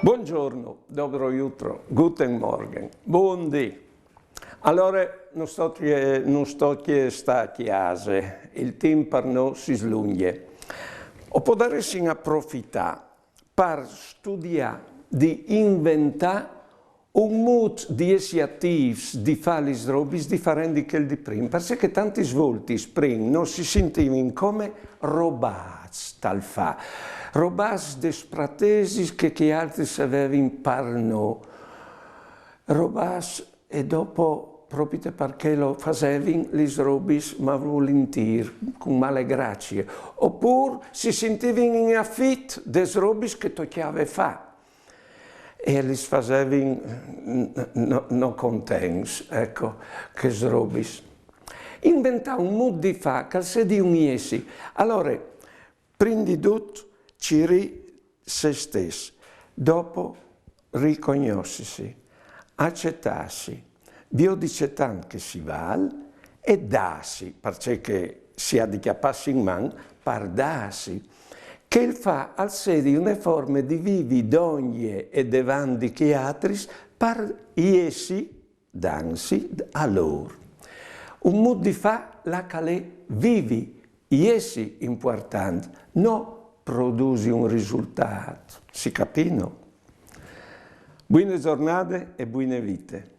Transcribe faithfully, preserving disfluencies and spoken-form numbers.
Buongiorno, dobro jutro, guten Morgen, buondì. Alore, nus tocje, nus tocje stâ a cjase, il timp par nô si slungje. O podaressin aprofitâ par studiâ di inventâ un mût di jessi atîfs, di fâ lis robis diferent di chel di prin, parcè che tantis voltis prin nô si sintivin come robâts tal fâ, robâts des pratesis che chei altris a vevin par nô, robâts e dopo propite parcè che o fasevin lis robis malvolintîr, cun male gracie, opûr si sintivin in afit des robis che tocjave fâ e lis fasevin n-, no, no contents, eco, chês robis. Inventâ un mût di fâ che al sedi un jessi. Alore, prin di dut, cirî se stes, dopo ricognossisi, acetâsi, viodi ce tant che si vâl e dâsi, parcè che si à di cjapâsi in man par dâsi. Chel fâ al sedi une forme di vivi dongje e devant di chei altris par jessi dansi a lôr. Un mût di fâ là che al è vivi, jessi impuartant, no produsi un risultât. Si capì, no? Buine zornade e buine vite.